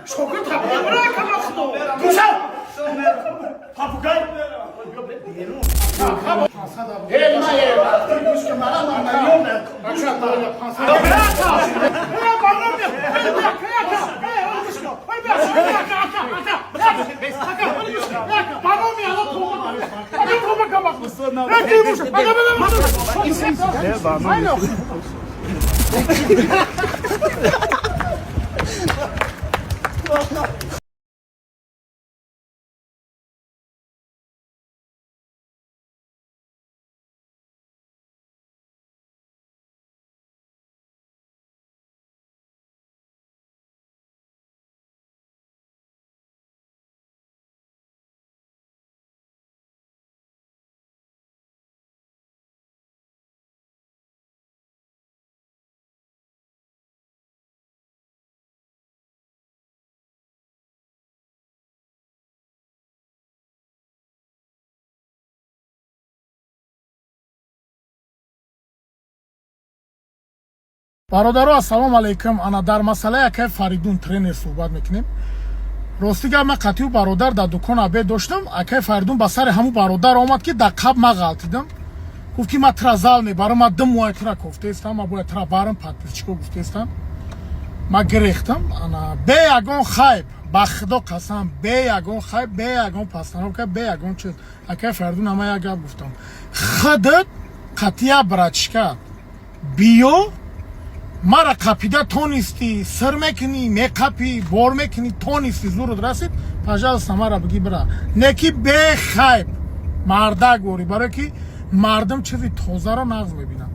Шокир табра кама худо. Гӯша! Попугай! Эй, ма, гӯш мара, ма, миллион. Бародаро, ассалому алайкум. Ана дар масъалаи акай Фаридун тренер суҳбат мекунем. Рости гап, ман қатъию бародар дар дукон обед доштам. Акай Фаридун ба сари ҳамун бародар омад, ки дар қаб ма ғалтидам. Гуфт, ки ман тра зал мебарам, ман 2 моҳи тра кофтаистам, ман бояд тра барам, подписчико гуфтаистам. Ман гирехтам. Ана бе ягон хайп, ба худо қасам, бе ягон хайп, бе ягон постановка, бе ягон чиз. Акай Фаридун, ама як гап гуфтам: худат қатъия братишка биё, мара қапида тонистӣ, сир мекунӣ, меқапӣ, бор мекунӣ, тонистӣ, зурут расид, пожалуйста, мара бигӣ, бира. Не ки бехайп, мардак ворӣ, барое ки мардум чизи тозаро нағз мебинад.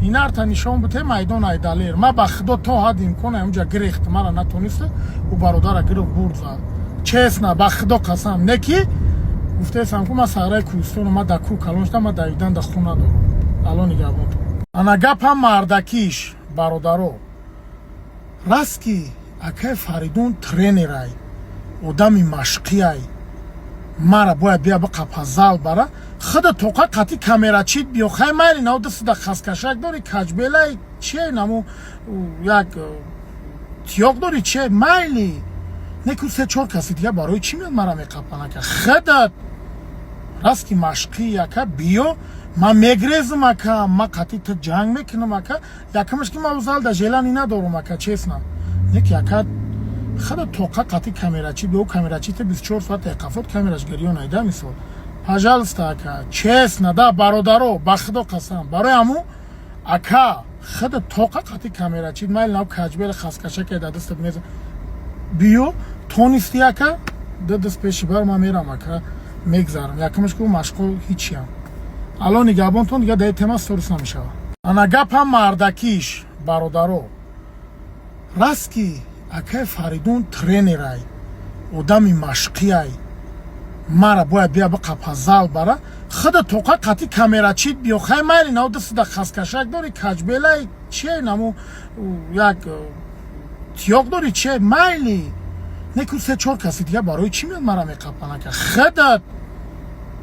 Ҳинарта нишон бите, майдон айдалер. Ма ба худо то ҳадди имкон ҳамҷа гирехт, мара натониста, ӯ бародара гирифт, бурд, зад. Честно, ба худо қасам, не ки гуфтаестам, ку ман саҳраи кӯҳистону ма дар кӯ калон шудам, ма давидан дар хун надорам. Ало нигаҳбонтон. Ана гапам мардакиш, бародаро. Раст ки акай Фаридун тренерай, одами машқиай, мара бояд бия биқапа зал бара, худа тоқа қати камерачит биё. Хай, майли, нав дастида хаскашак дори, каҷбелай чие, наму як тиёқ дори, чие, майли. Неку се чор каси дига барои чӣ меяд, мара меқапан? Ака, худат раст ки машқӣ, ака, биё, ман мегрезм, ака, ман қатъи ту ҷанг мекунам, ака. Якамаш ки ман зал да желание надорам, ака, честно. Не ки ака, худа тоқа қатъи камерачи биё, камерачи ту 24 соат эқафот камераш гирён айда мисол. Пожалуйста, ака, честно да, бародаро, ба худо қасам, барои ҳаму ака, худа тоқа қатъи камерачи, майли, нав каҷбел хаскашаке дар дастат меза, биё, тонистӣ, ака, ду даст пеши бар, ман мерам, ака, мегзарам. Якамаш ку машқо ҳичиям. Ало нигаҳбонтон. Дига дар тема сторис намешавад. Ана гапам мардакиш, бародаро. Раст ки акай Фаридун тренерай, одами машқиай, мара бояд бия биқапа зал бара, худа тоқа қатъи камерачит биё. Хай, майли, нав дастида хаскашак дори, каҷбелай чие, наму як тиёқ дори, чие, майли. Неку се чор каси дига барои чӣ меяд, мара меқапан? Ака, худат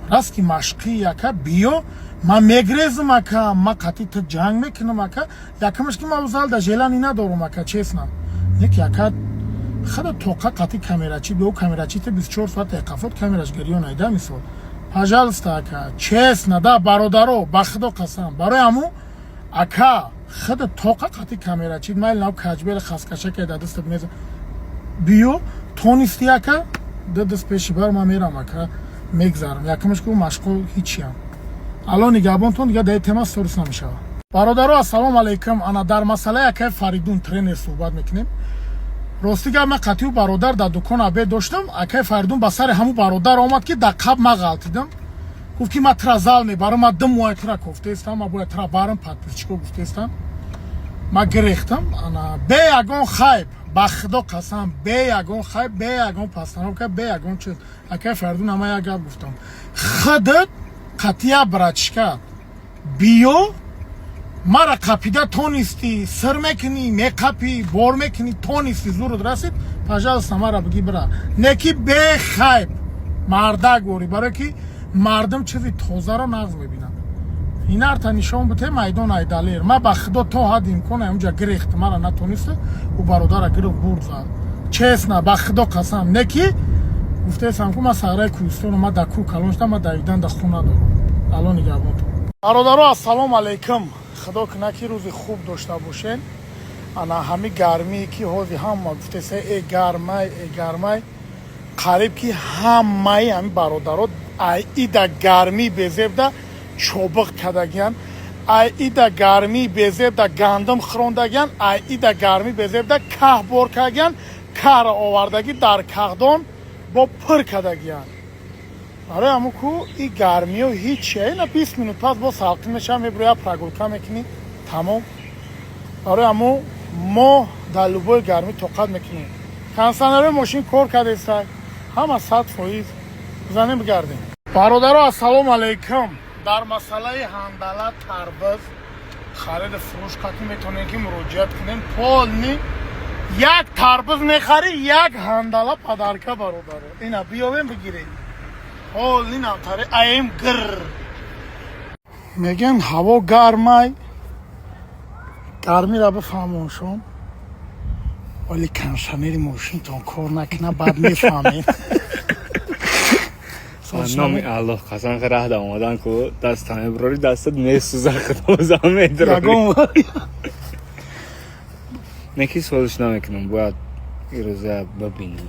раст ки машқӣ, ака, биё, ман мегрезм, ака, ман қатъи ту ҷанг мекунам, ака. Якамаш ки ман зал да желание надорам, ака, честно. Не ки ака, худа тоқа қатъи камерачи биё, камерачи ту 24 соат эқафот камераш гирён айда мисол. Пожалуйста, ака, честно да, бародаро, ба худо қасам, барои ҳаму ака, худа тоқа қатъи камерачи, майли, нав каҷбел хаскашаке дар дастат меза, биё, тонистӣ, ака, ду даст пеши бар, ман мерам, ака, мегзарам. Якамаш ку машқо ҳичиям. Ало нигаҳбонтон. Дига дар тема сторис намешавад. Бародаро, ассалому алайкум. Ана дар масъалаи акай Фаридун тренер суҳбат мекунем. Рости гап, ман қатъию бародар дар дукон обед доштам. Акай Фаридун ба сари ҳамун бародар омад, ки дар қаб ма ғалтидам. Гуфт, ки ман тра зал мебарам, ман 2 моҳи тра кофтаистам, ман бояд тра барам, подписчико гуфтаистам. Ман гирехтам. Ана бе ягон хайп, ба худо қасам, бе ягон хайп, бе ягон постановка, бе ягон чиз. Акай Фаридун, ама як гап гуфтам: худат қатъия братишка биё, мара қапида тонистӣ, сир мекунӣ, меқапӣ, бор мекунӣ, тонистӣ, зурут расид, пожалуйста, мара бигӣ, бира. Не ки бехайп, мардак ворӣ, барое ки мардум чизи тозаро нағз мебинад. Ҳинарта нишон бите, майдон айдалер. Ма ба худо то ҳадди имкон ҳамҷа гирехт, мара натониста, ӯ бародара гирифт, бурд, зад. Честно, ба Худо қасам, не ки гуфтаесам ку, ман саҳраи кӯҳистону ман дар кӯҳ калон шудам, ман давидан дар хун надорам. Алло нигаҳбонтон. Бародаро, ассалому алайкум. Худо куна ки рӯзи хуб дошта бошен. Ана ҳами гармие ки ҳози ҳама гуфтеса, э гармай, э гармай, қариб ки ҳамаи ҳами бародаро ай ида гармии безебда чобиқ кардагиян, ай ида гармии безебда гандум хӯрондагиян, ай ида гармии безебда каҳ бор кардагиян, каҳро овардагӣ дар каҳдон бо пур кардагиян. Барои ҳамун ку и гармиё ҳичи, ина 20 минут пас бо салқин мешава, мебуро, як прогулка мекунӣ, тамом. Барои ҳамун мо дар любой гармӣ тоқат мекунем. Кондиционерои мошин кор кардеста, ҳама 100%. Занем, бигардем. Бародаро, ассалому алайкум. Дар масъалаи ҳандала, тарбиз хариду фурӯш қатӣ метавонем ки муроҷиат кунем. Полный як тарбиз мехарӣ, як ҳандала подарка. Бародаро, ина биёвем, бигирем. Полный навтари аем гир мегӯян, ҳаво гармай, гармира бифаҳмоншон, вале кондиционери мошинтон кор накунад, баъд мефаҳмед. Номи Аллоҳ қасам, раҳда омадан ку даста мебурори, дастат месӯза, худо медрори. Ягон Не ки солиш намекунам, бояд ирӯза бибинӣ.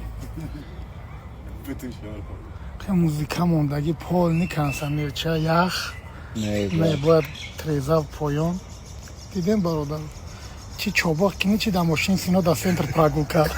Музыка мондагӣ, полный кондиционерча ях. Не. Не, бояд треза поён. Дидем, бародар, чи чобоқ кини, чи дар мошин сино дар центр прогулка.